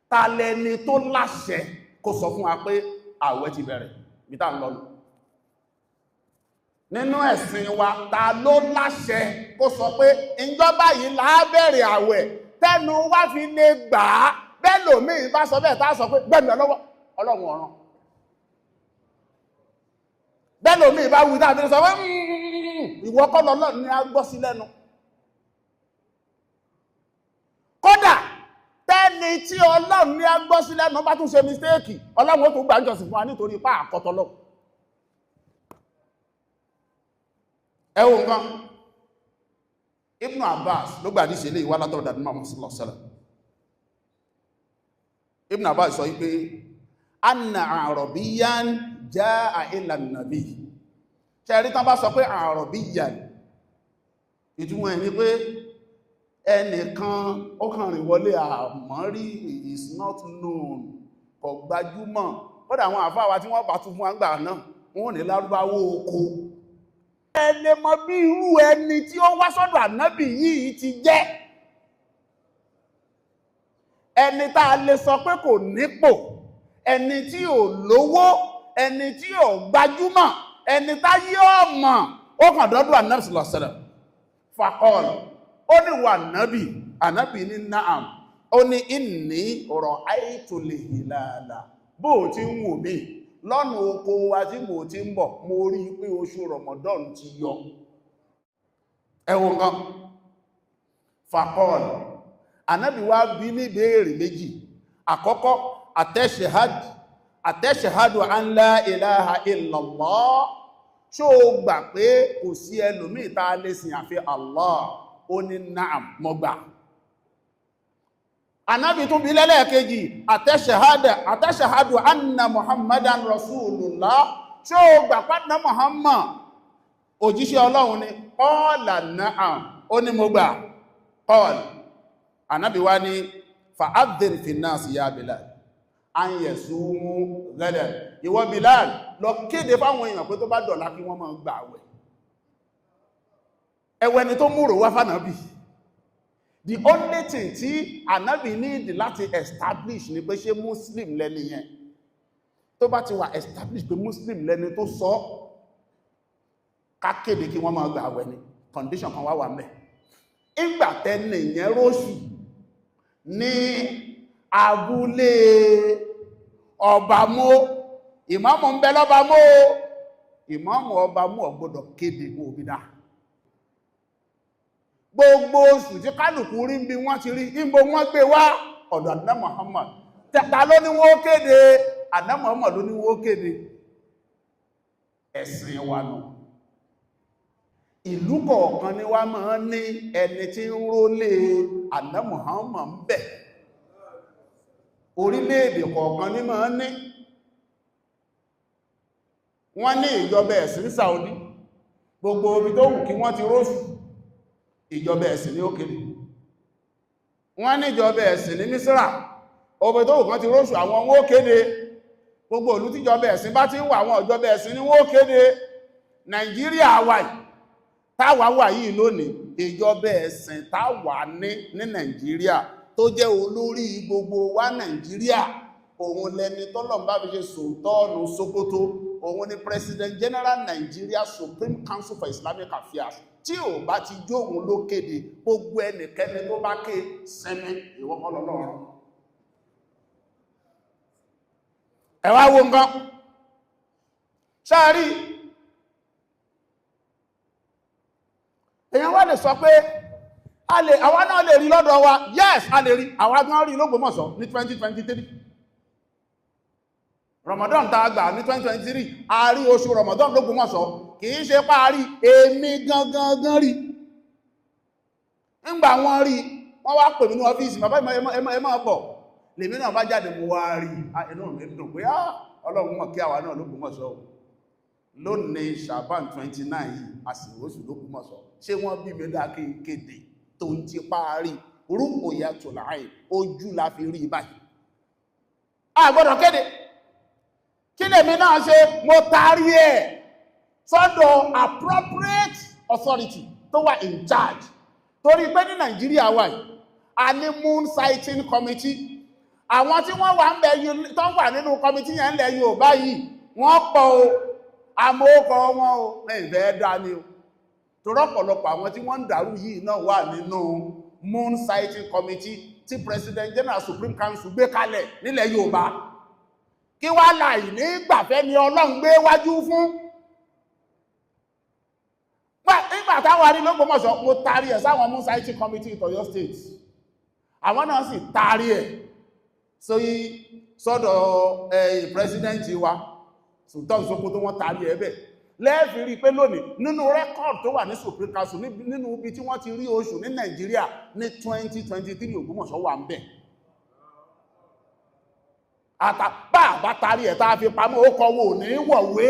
Ta lẹni tó láṣẹ kó sọ fún wa pé àwẹ̀ ti bẹ̀rẹ̀? Bí tá ń lọ nù. Nínú ẹ̀sìn wa, ta ló láṣẹ kó sọ pé ìjọba yìí là á bẹ̀rẹ̀ àwẹ̀, tẹnu wá fi lè gbà á? Bẹ́ẹ̀ lòmíì bá sọ bẹ́ẹ̀, tá sọ pé gbẹ̀mí ọlọ́wọ́ Ọlọ́run ọ̀ràn. Bẹ́ẹ̀ lòmíì bá wí, tá fi sọ pé ìwọ kọ́ lọ́lọ́run ní a gbọ́ sí lẹ́nu. Kódà tẹ́ni tí Ọlọ́run ní a gbọ́ sí lẹ́nu bá tún ṣe mistake, Ọlọ́run ó tún gbà ń jọsìn fún wa nítorí ipá àkọ́tọ́lọ́. Ẹ wo nǹkan, Ibn Abbas ló gbà díṣe lè wá látọ̀dọ̀ dàdí Muhammad sallallahu alaihi wasallam. Ibn Abbas sọ wípé anna arabiyan jaa ila nabi. Ṣẹ́rí tán bá sọ pé arabiyan, ìtumọ̀ ẹ̀ ni pé ẹnìkan ó kàn rìn wọlé, àmọ́rí, is not known, kò gbajúmọ̀. Kódà àwọn àfáà wa tí wọ́n bá tún fún àgbà náà, wọ́n ní Lárúbáwó oko. Ẹ lè mọ bí irú ẹni tí ó wá sọ́dọ̀ ànábì yìí ti jẹ́, ẹni tá a lè sọ pé kò nípò, ẹni tí ò lówó, ẹni tí ò gbajúmọ̀, ẹni tá yí ọmọ. Ó kàn dọ́dọ̀ ànábì sallallahu alaihi wasallam. Faqal, ó ní wà nábì. Ànábì ní na'am. Ó ní inni ra'aytul hilala. Bó ti ń wò mí lọ́nà oko wa tí mo ti ń bọ̀, mo rí pé oṣù Ramadan ti yọ. Ẹ wo nǹkan. Faqal, ànábì wá bí ní ìbéèrè méjì. Àkọ́kọ́, atashhadu an la ilaha illallah? Ṣó o gbà pé kò sí ẹlòmíì tá a lè sìn àfi Allah? Ó ní na'am, mo gbà. Ànábì tún bí lẹ́lẹ́kejì, atashhadu anna Muhammadan rasulullah? Ṣó o gbà pátná Muhammad òjíṣẹ́ Ọlọ́run ni? Qala na'am, ó ní mo gbà. Qala, ànábì wá ní fa'adhin fi nas ya Bilal an yasumu ghadan. Ìwọ Bilal, lọ kéde fáwọn èèyàn pé tó bá dọ̀lá, kí wọ́n máa gbà àwẹ̀. Ẹwẹ́ ni tó múrò wá fánàbì. The only thing tí ànábì need láti establish ni pé ṣé Muslim lẹ́ni yẹn. Tó bá ti wà establish pé Muslim lẹ́ni tó sọ, ká kéde kí wọ́n máa gbà àwẹ̀ ni. Condition kan wá wà mẹ́. Ìgbà tẹ́ni yẹn róṣù ní abúlé Ọbàmó, ìmáàmù ń bẹ lọ́bàmó, ìmáàmù Ọbàmó ò gbọ́dọ̀ kéde kó òbí dá. Gbogbo oṣù tí kálùkù rí ń bí wọ́n ti rí, ìbò wọ́n gbé wá ọ̀dọ̀ àdínà Muhammad. Ta ló ní wọ́n kéde? Àdínà Muhammad ló ní wọ́n kéde. Ẹ̀sìn wa nù. Ìlú kọ̀ọ̀kan ni wá máa ní ẹni tí ń rólé àdínà Muhammad ń bẹ̀. Orílẹ̀-èdè kọ̀ọ̀kan ní máa ní. Wọ́n ní ìjọba ẹ̀sìn Saudi. Gbogbo omi tó wù kí wọ́n ti róṣù, ìjọba ẹ̀sìn ní ó kéde. Wọ́n ní ìjọba ẹ̀sìn ní Mísírà. Omi tó wù kán ti róṣù, àwọn wọ́n kéde. Gbogbo ìlú tíjọba ẹ̀sìn bá ti ń wà, àwọn ìjọba ẹ̀sìn ní wọ́n kéde. Nàìjíríà wà táwa wà yìí lónìí, ìjọba ẹ̀sìn táwa ní ní Nàìjíríà, tó jẹ́ olórí gbogbo wa Nàìjíríà, òun lẹni tọ́lọ́run bá fi ṣe Sultan Sokoto. Òun ni President General, Nigeria Supreme Council for Islamic Affairs. Tí ò bá ti jó òun ló kéde, gbogbo ẹnikẹ́ni tó bá ké sinmi, ìwọ kọ́ lọ́lọ́run. Ẹ wá wo nǹkan ṣáàrí. Èèyàn wá lè sọ pé a lè, àwa náà lè rí lọ́dọ̀ wa. Yes, a lè rí. Àwa gan rí l'Ógbómọ̀ṣọ́ ní 2023. Ramadan tá a gbà ní 2023, a rí oṣù Ramadan l'Ógbómọ̀ṣọ́. Kìí ṣe páàrí, èmi gangan gan rí. Ńgbà wọ́n rí, wọ́n wá pè mí ní ọ́fíìsì, bàbá, ẹ máa bọ̀. Lèmi náà bá jáde, mo wá rí. Inú mi dùn pé Ọlọ́run mọ̀ kí àwa náà l'Ógbómọ̀ṣọ́ lónìí. Ṣàbán 29 yìí, àsìwòsù l'Ógbómọ̀ṣọ́. Ṣé wọ́n bí mi dá kí n kéde tó ń ti páàrí? Rúkòyà tó láàárín ojú la fi rí báyìí, a gbọ́dọ̀ kéde. Kí lèmi náà ṣe? Mo tarí ẹ̀ sọ́dọ̀ appropriate authority tó wà in charge, torí pé ní Nàìjíríà wà yìí, a ní moon sighting committee. Àwọn tí wọ́n wà ń bẹ tó wà nínú committee yẹn ńlẹ̀ Yorùbá yìí, wọ́n pọ̀ o, àmókọ wọn o, lẹ́yìn fẹ́ dá ní o. Torọ́pọ̀lọpọ̀ àwọn tí wọ́n ń dàrú yìí náà wà nínú Moon Sighting Committee tí President General Supreme Council gbé kalẹ̀ nílẹ̀ Yorùbá. Kí wá láì ní gbàfẹ́ ni Ọlọ́run gbé wájú fún nígbà táwọn arí l'Ógbómọ̀ṣọ́. Mo tarí ẹ̀ sáwọn Moon Sighting Committee Ọ̀yọ́ State, àwọn náà sì tarí ẹ̀ sóyí sọ́dọ̀ ẹ̀yìn president wa, Sultan Sokoto. Wọ́n tarí ẹ̀ bẹ̀ lẹ́ẹ̀fì rí pé lónìí, nínú record tó wà ní Supreme Council, nínú ibi tí wọ́n ti rí oṣù ní Nàìjíríà ní 2023, Ògbómọ̀ṣọ́ wà ń bẹ̀. Àtàpá bá tarí ẹ̀ tá a fi pamọ́, ó kọwọ́ ní wọ̀wé.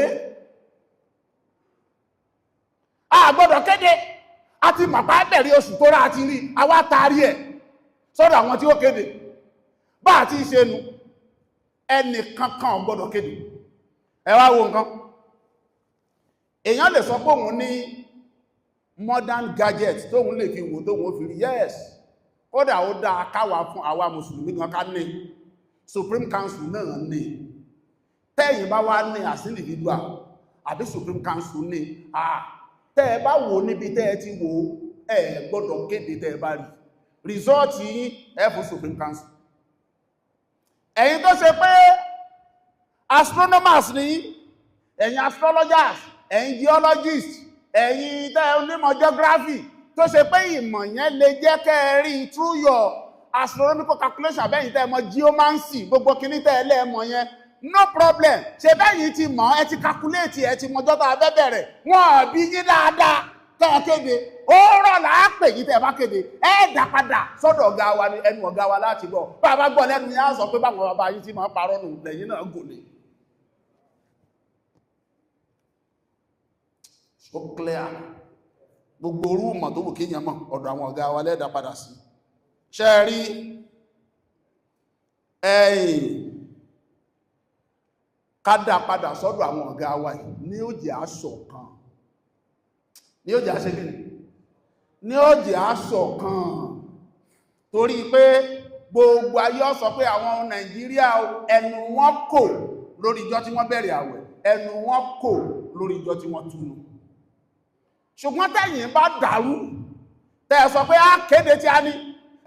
A gbọ́dọ̀ kéde. A ti màpá bẹ̀rẹ̀ oṣù tó rá àti rí, àwa tarí ẹ̀ sọ́dọ̀ àwọn tí ó kéde. Bá àti ṣe nu, ẹnì kankan ò gbọ́dọ̀ kéde. Ẹ wá wo nǹkan, èèyàn lè sọ pé òun ní modern gadget tóun lè fi wò, tóun ó fi rí. Yes, kódà ó dáa káwa fún àwa mùsùlùmí gan ká ní, Supreme Council náà ní. Tẹ́yìn bá wá ní as individual àbí Supreme Council ní, tẹ́ ẹ bá wò níbi tẹ́ ẹ ti wò, ẹ gbọ́dọ̀ kéde. Tẹ́ ẹ bá rí result yín, ẹ fún Supreme Council. Ẹ̀yin tó ṣe pé astronomers ní, ẹ̀yin astrologers, ẹ̀yin geologists, ẹ̀yin tẹ́ onímọ̀ geography, tó ṣe pé ìmọ̀ yẹn lè jẹ́ kẹ́ ẹ rí through your astronomical calculation, àbẹ́yìn tẹ́ mọ̀ geomancy, gbogbo kíní tẹ́ ẹ lẹ́ẹ̀mọ̀ yẹn, no problem. Ṣe bẹ́yìn ti mọ̀, ẹ ti calculate, ẹ ti mọjọ́ tá a fẹ́ bẹ̀rẹ̀, wọ́n bí yín dáadáa tẹ́ ẹ kéde. Ó rọ̀ láàpè yìí. Tẹ́ ẹ bá kéde, ẹ dá padà sọ́dọ̀ ọ̀gá wa ní ẹnu ọ̀gá wa láti gbọ́. Bá a bá gbọ́ lẹ́nu yẹn, á sọ pé báwọn bàbá yín ti máa ń parọ́ nù lẹ́yìn náà gòlè. Ó clear. Gbogbo orú mọ̀ tó wù kéèyàn mọ̀, ọ̀dọ̀ àwọn ọ̀gá wa lẹ́ẹ̀dá padà sí. Ṣe rí ẹ̀yìn, ká dá padà sọ́dọ̀ àwọn ọ̀gá wa yìí ní ó jẹ́ aṣọ kan, ní ó jẹ́ aṣe kí ní ó jẹ́ aṣọ kan, torí pé gbogbo ayé ó sọ pé àwọn Nàìjíríà, ẹnu wọn kò lórí ìjọ tí wọ́n bẹ̀rẹ̀ àwẹ̀, ẹnu wọn kò lórí ìjọ tí wọ́n túnu. Ṣùgbọ́n tẹ́yìn bá dàrú, tẹ́ ẹ sọ pé á kéde tí a ní,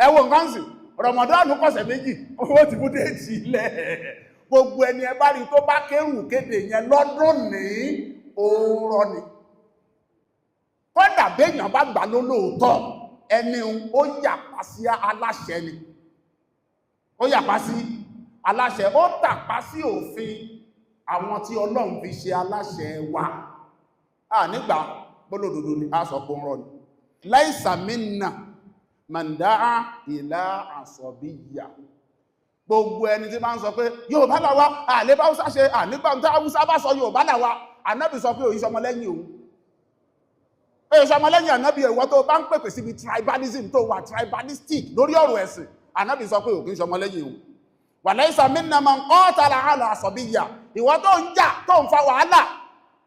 ẹ wo nǹkan sì, Ramadan kọ̀sẹ̀ 2, owó ti mú date ilẹ̀. Gbogbo ẹni ẹ bá rí tó bá kérù kéde yẹn lọ́dún ní òórọ̀ ni. Kódà béèyàn bá gbà lólóòótọ́, ẹni ó yàpá sí aláṣẹ ni, ó yàpá sí aláṣẹ, ó tàpá sí òfin àwọn tí Ọlọ́run fi ṣe aláṣẹ wa. A nígbà gbólódodo ni, a sọ pé ń rọ ni. Laisa minna man da'a ila asabiyya. Gbogbo ẹni tí máa ń sọ pé Yorùbá làwa, àlébá Haúsá ṣe, ànígbà tí Haúsá bá sọ Yorùbá làwa, Ànábì sọ pé òyìṣẹ́ ọmọlẹ́yìn òun, òyìṣẹ́ ọmọlẹ́yìn Ànábì. Ìwọ tó bá ń pèpè síbi tribalism, tó wà tribalistic lórí ọ̀rọ̀ ẹ̀sìn, Ànábì sọ pé òkè ṣọmọlẹ́yìn òun. Wa laysa minna man qatala ala asabiyya. Ìwọ tó ń jà, tó ń fa wàhálà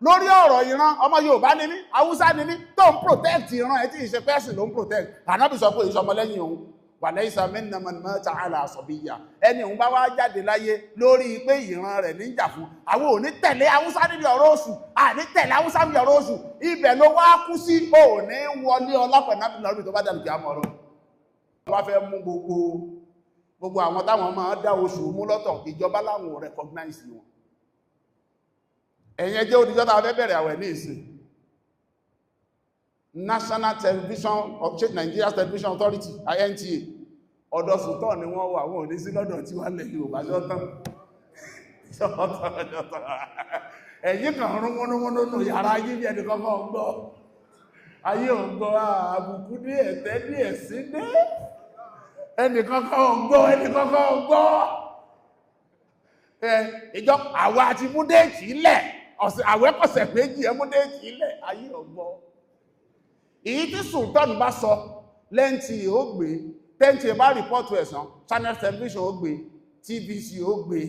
lórí ọ̀rọ̀ ìran, ọmọ Yorùbá ni mí, Haúsá ni mí, tó ń protect ìran ẹ̀ tí ìṣe pẹ́sìn ló ń protect, Ànábì sọ pé òyìṣẹ́ ọmọlẹ́yìn òun. Wa laysa minna man mata ala asabiyya. Ẹni òun bá wá jáde láyé lórí pé ìran rẹ̀ ní jà fún, àwọn ò ní tẹ̀lé Haúsá níbi ọ̀rọ̀ oṣù, àní tẹ̀lé Haúsá níbi ọ̀rọ̀ oṣù, ibẹ̀ ló wá kú sí, ò ní wọlé ọlọ́pẹ̀ náà lórí tó bá dàbí kí á mọ̀ ọ̀rọ̀. Wọ́n fẹ́ mú gbogbo àwọn táwọn máa dá oṣù mú lọ́tọ̀, ìjọba láwọn ò recognize wọn. Ẹ̀yin ẹjẹ́ òdíjọ́ tá a fẹ́ bẹ̀rẹ̀ àwẹ̀ ní ìsìn, National Television, Nigeria Television Authority, NTA, ọ̀dọ̀ Sultan ni wọ́n wà, wọ́n ò ní sí lọ́dọ̀ tí wọ́n lè Yorùbá. Ṣọ́tán ṣọ́tán, ẹ̀yìn kan rúnmúnúmúnú nù yàrá yí bí ẹni kọ́kọ́ gbọ́, ayé ò gbọ́. Àbùkù dé, ẹ̀tẹ́ dé, ẹ̀sìn dé, ẹnì kọ́kọ́ gbọ́, ẹnì kọ́kọ́ gbọ́. Ìjọ àwa àti mú date ilẹ̀ àwẹ̀ kọ̀sẹ̀ 2, ẹ mú date ilẹ̀, ayé ò gbọ́. Èyí tí Sultan bá sọ lẹ́ntì ó gbé, tẹ́ntì bá report ẹ̀sán, Channel Television ó gbé, TVC ó gbé,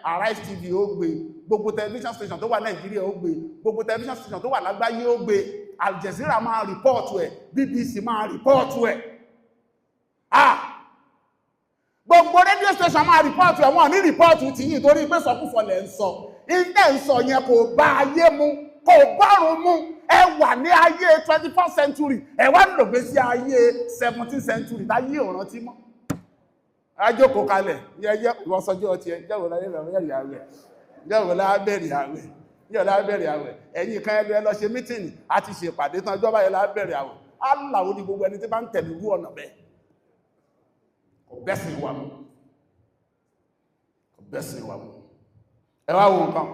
Arise TV ó gbé, gbogbo television station tó wà Nàìjíríà ó gbé, gbogbo television station tó wà lágbàáyé ó gbé, Al Jazeera máa report ẹ̀, BBC máa report ẹ̀. Ah, gbogbo Gbogbo radio station máa report ẹ̀, wọ́n ní report ti yìí, torí pé sọkúsọ lẹ̀ ń sọ. Ilé ń sọ yẹn kò bá ayé mu, kò bọ́run mu. Ẹ wà ní ayé 21st century, ẹ wá ń lògbé sí ayé 17th century táyé ò rántí mọ́. Ajókòó kalẹ̀ yẹyẹ, ìwọ́n sọjọ́ ọtí ẹ jẹ́wò láyé bẹ̀rẹ̀ àwẹ̀, jẹ́wò lábẹ̀rẹ̀ àwẹ̀, jẹ́wò lábẹ̀rẹ̀ àwẹ̀. Ẹ̀yin kan ẹlú ẹ lọ ṣe meeting àti ṣe ìpàdé tán, ọjọ́ báyìí lábẹ̀rẹ̀ àwẹ̀. Aláwo ní gbogbo ẹni tí bá ń tẹ̀lé irú ọ̀nà bẹ́ẹ̀. Kò bẹ́sìn wa mu, kò bẹ́sìn wa mu. Ẹ wá wo nǹkan.